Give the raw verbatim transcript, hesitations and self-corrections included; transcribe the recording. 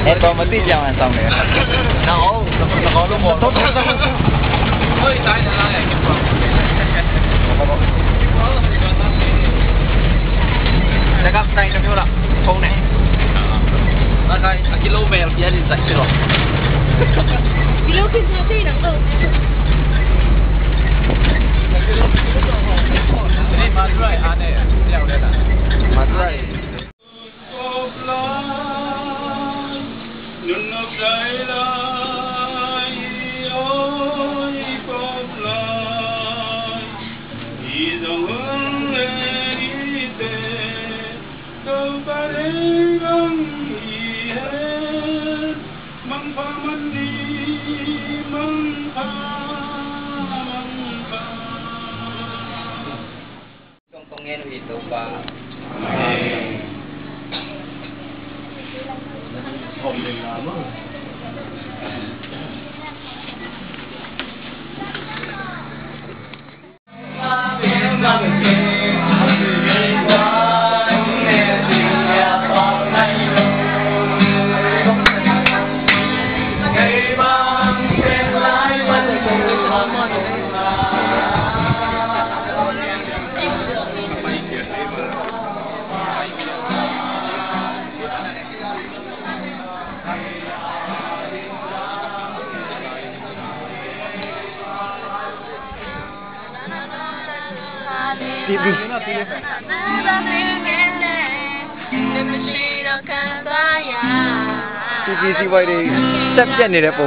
Tua mati ciang an sam le. Na o, na o lo mo. Oi, tai na lai. Cakap tai na pula. Kong ne. Makai, a kilo mel kia di sa kilo. Kilo kis na ti nang lo. Ni Madrai ane, ya udah dah. Madrai. Tongtong ngen uh hi Topa. Amen. T V C Y de step yan ni de po.